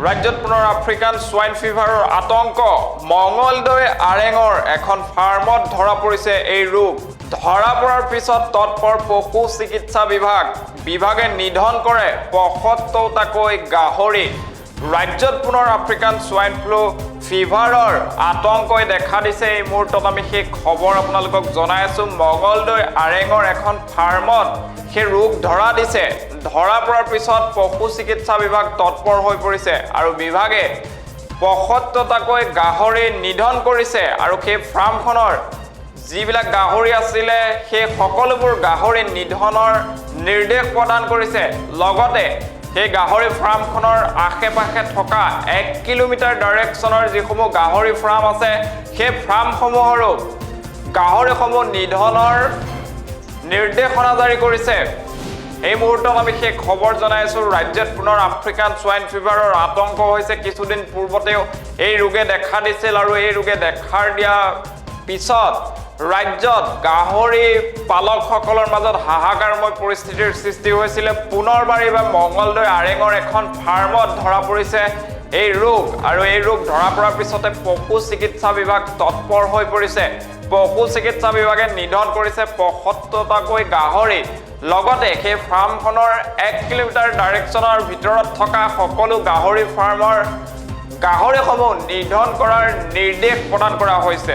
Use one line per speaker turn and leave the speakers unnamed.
ৰাজ্যত পুনৰ African swine ফিভাৰৰ আতংক। মঙলদৈ আৰেঙৰ এখন ফাৰ্মত ধৰা পৰিছে এই ৰোগ। ধৰা পৰাৰ পিছত তৎপৰ পশু চিকিৎসা বিভাগ। বিভাগে নিধন কৰে 75টাকৈ গাহৰি। ৰাজ্যত পুনৰ আফ্ৰিকান ছোৱাইন ফ্লু ফিভাৰৰ আতংকই দেখা দিছে। এই মুহূৰ্তত আমি সেই খবৰ আপোনালোকক জনাই আছো। মঙলদৈ আৰেঙৰ এখন ফাৰ্মত সেই ৰোগ ধৰা দিছে। ধৰা পৰাৰ পিছত পশু চিকিৎসা বিভাগ তৎপৰ হৈ পৰিছে আৰু বিভাগে 75টাকৈ গাহৰি নিধন কৰিছে আৰু সেই ফাৰ্মখনৰ যিবিলাক গাহৰি আছিলে, সেই সকলোবোৰ গাহৰি নিধনৰ নিৰ্দেশ প্ৰদান কৰিছে। লগতে সেই গাহৰি ফাৰ্মখনৰ আশে পাশে থকা 1 কিলোমিটাৰ ডাইৰেকশ্যনৰ যিসমূহ গাহৰি ফাৰ্ম আছে, সেই ফাৰ্মসমূহৰো গাহৰিসমূহ নিধনৰ নিৰ্দেশনা জাৰি কৰিছে। এই মুহূৰ্তত আমি সেই খবৰ জনাই আছো। ৰাজ্যত পুনৰ আফ্ৰিকান ছোৱাইন ফিভাৰৰ আতংক হৈছে। কিছুদিন পূৰ্বতেও এই ৰোগে দেখা দিছিল আৰু এই ৰোগে দেখাৰ দিয়া পিছত ৰাজ্যত গাহৰি পালকসকলৰ মাজত হাহাকাৰময় পৰিস্থিতিৰ সৃষ্টি হৈছিলে। পুনৰবাৰ এইবাৰ মঙলদৈ আৰেঙৰ এখন ফাৰ্মত ধৰা পৰিছে এই ৰোগ আৰু এই ৰোগ ধৰা পৰাৰ পিছতে পশু চিকিৎসা বিভাগ তৎপৰ হৈ পৰিছে। পশু চিকিৎসা বিভাগে নিধন কৰিছে 75টাকৈ গাহৰি। লগতে সেই ফাৰ্মখনৰ 1 কিলোমিটাৰ ডাইৰেকশ্যনৰ ভিতৰত থকা সকলো গাহৰি ফাৰ্মৰ গাহৰিসমূহ নিধন কৰাৰ নিৰ্দেশ প্ৰদান কৰা হৈছে।